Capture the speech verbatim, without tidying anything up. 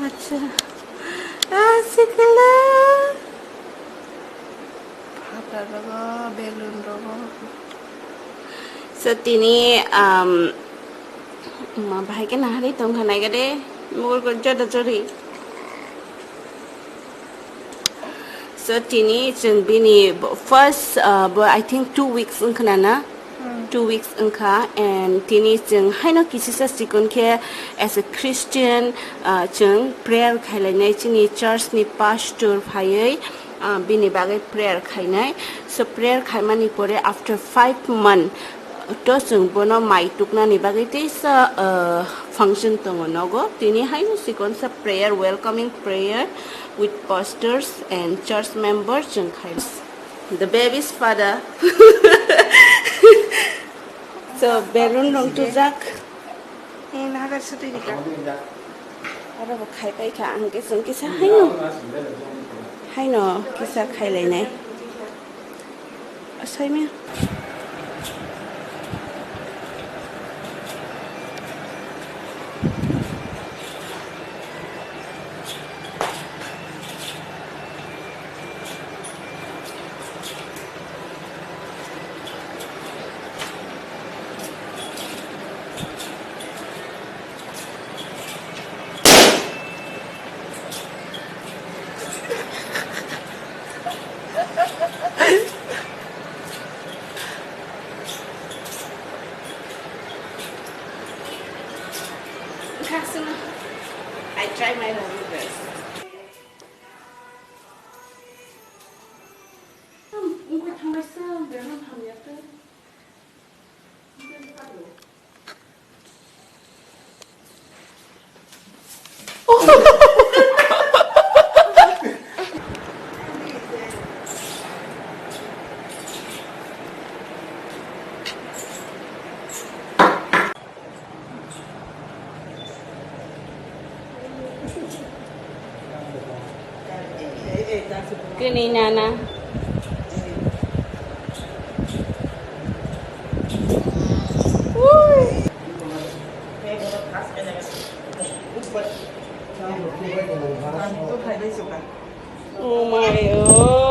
Acha. Ah, sikla. Phatar rogo, balloon rogo. So, tini, um, ma bahai ke nahari tong khanai gade, mugul ko joda jori. So, tini chwng bini bo-, first, uh, bo, I think, two weeks wngkhana na? Hmm. Two weeks wngkha, and tini chwng haino kisisa sikon khe, as a Christian, uh, chwng prayer khailainai, chini church ni pastor phaiwi, uh, bini bagwi prayer khainai. So, prayer khaimani pore, after five month, to chwng bono mai tuknani bagwi teisa, uh, function tongo nogo. Tini haino sikonsa prayer, welcoming prayer with pastors and church members chwng khai. The baby's father. So, balloon rong tujak. Eh, naga sutui dika. Aro bo khai pai kha, ang kisa, kisa haino. Haino kisa khailainai. Asaimya. I try my level best. Ang ungkoi thanglaisa, berang hamya khe. Kini nana. Oh my God.